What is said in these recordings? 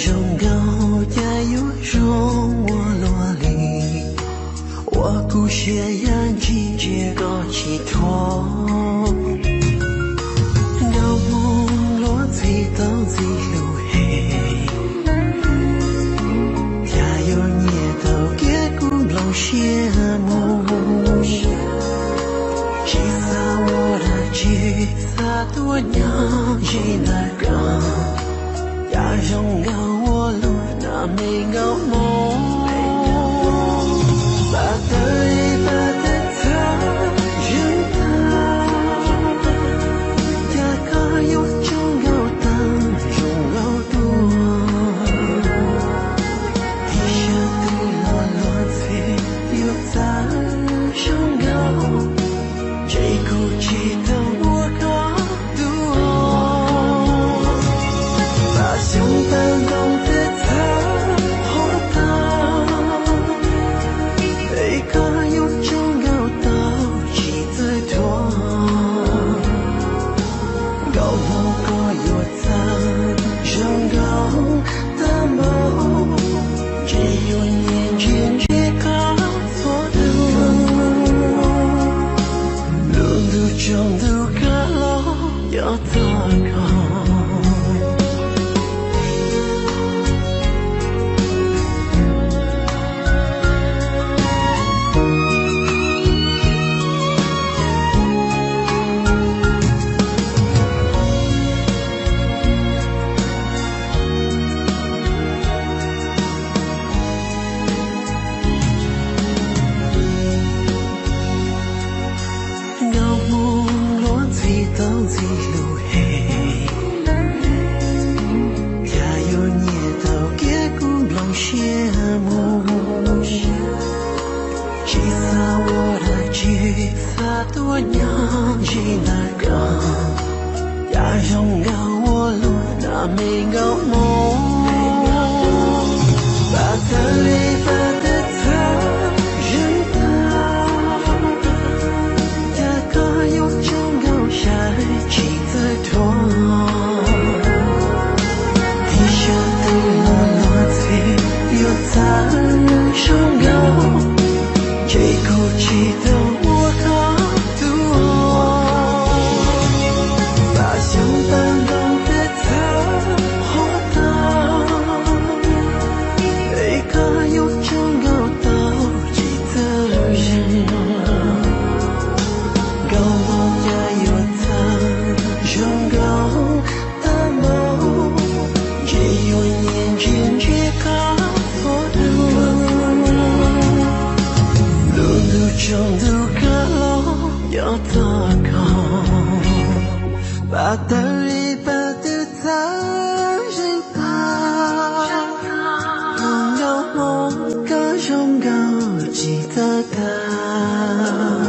Zoo nkauj cas yuav zoo ua luaj li, ua kuv siab ya ntshis ntsia koj tsis thuam. Nkauj Hmoob luag ntxhi tau ntxim hlub heev, cas yuav nyiam tau kiag kuv nplooj siab mus. Tsis xav ua dab tsi, xav tuaj nyob ze ntawm koj, cas zoo nkauj ua luaj na me nkauj Hmoob. Pab tawg li pab tawg txhawv zeeg tag, cas koj yuav tsaug nkauj tag zoo nkauj tuaj. Ib sab twg los luag ntxhi yuav txawj zoo nkauj, ntshe kuv tsis tau ua koj dua. Pab xyoob pab ntoo twb txhawv hov tag, es koj yuav tsaug nkauj tau tsis txawj thuam. Nkauj Hmoob koj yuav txawj zoo nkauj tag npaum, ntshe yuav nyiam ntsia ntsia koj txhua hnub. Lub ntuj tsaus ntuj kav los yog txog koj. Nkauj Hmoob luag ntxhi tau ntxim hlub heev, cas yuav nyiam tau kiag kuv nplooj siab mus. Tsis xav ua dab tsi, xav tuaj nyob ze ntawm koj, cas zoo nkauj ua luaj na me nkauj Hmoob. Pab tawg li pab tawg txhawv zeeg tag, cas koj yuav tsaug nkauj xyav tsis txawj thuam. Ib sab twg los luag ntxhi yuav txawj zoo nkauj, ntshe kuv tsis tau ua koj dua. Pab xyoob pab ntoo twb txhawv hov tag, es koj yuav tsaug nkauj tau tsis txawj zeeg. Nkauj Hmoob cas yuav txawj zoo nkauj tag npaum, ntshe yuav nyiam ntsia ntsia koj txhua hnub. Lub ntuj tsaus ntuj kav los yog txog koj, pab tawg li pab twg txhawv zeeg tag. Nkauj Hmoob koj zoo nkauj tsis txawj tag,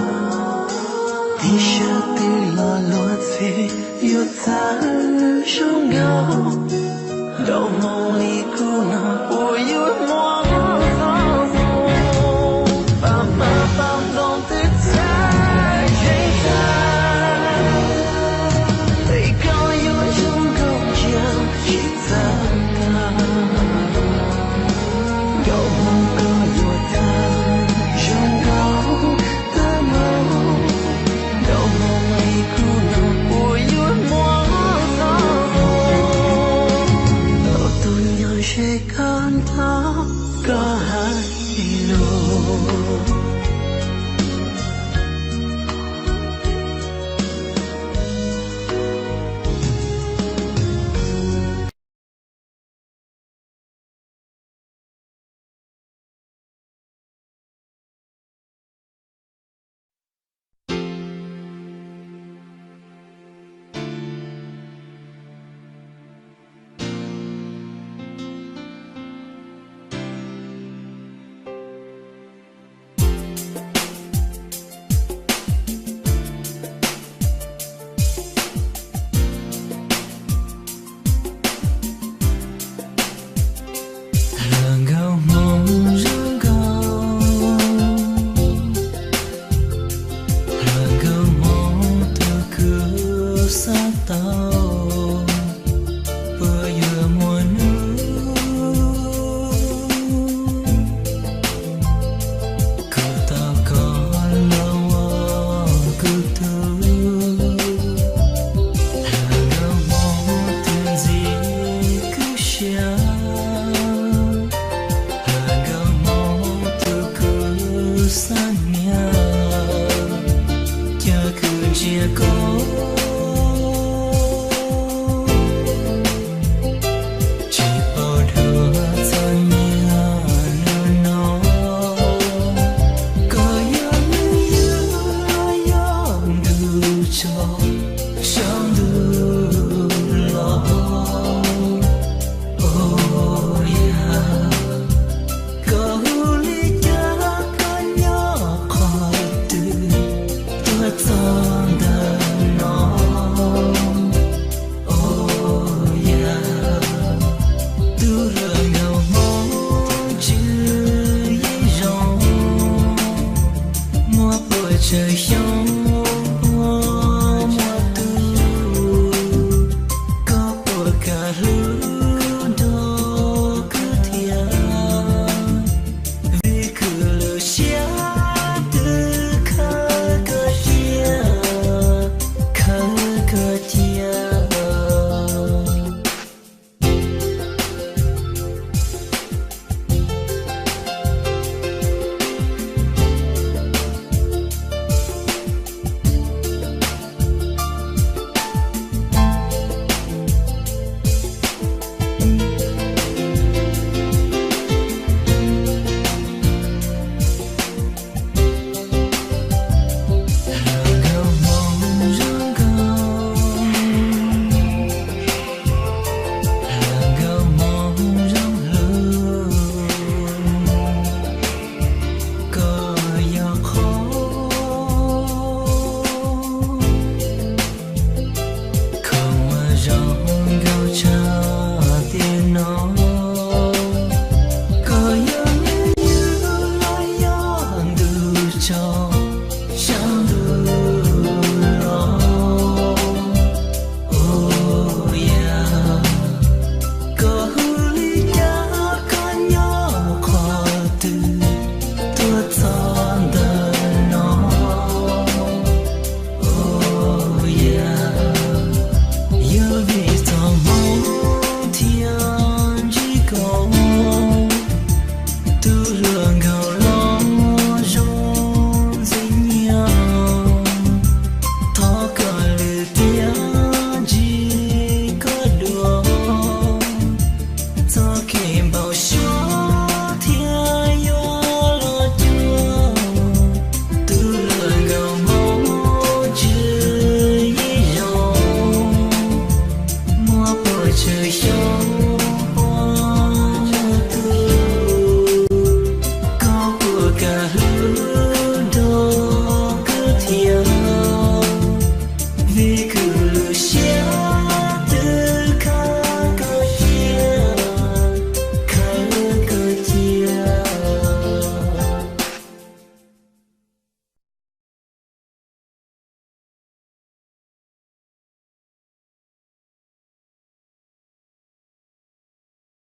ib sab twg los luag ntxhi yuav txawj zoo nkauj. Nkauj Hmoob li kuv no puas yuav muaj txoj hmoo, pab hmab pab ntoo twb txhawv zeeg tag, es koj yuav zoo nkauj cia tsis txawj tag. Nkauj Hmoob koj yuav txawj zoo nkauj tag npaum, Nkauj Hmoob li kuv no puas yuav muaj txoj hmoo, tau tus tsaug.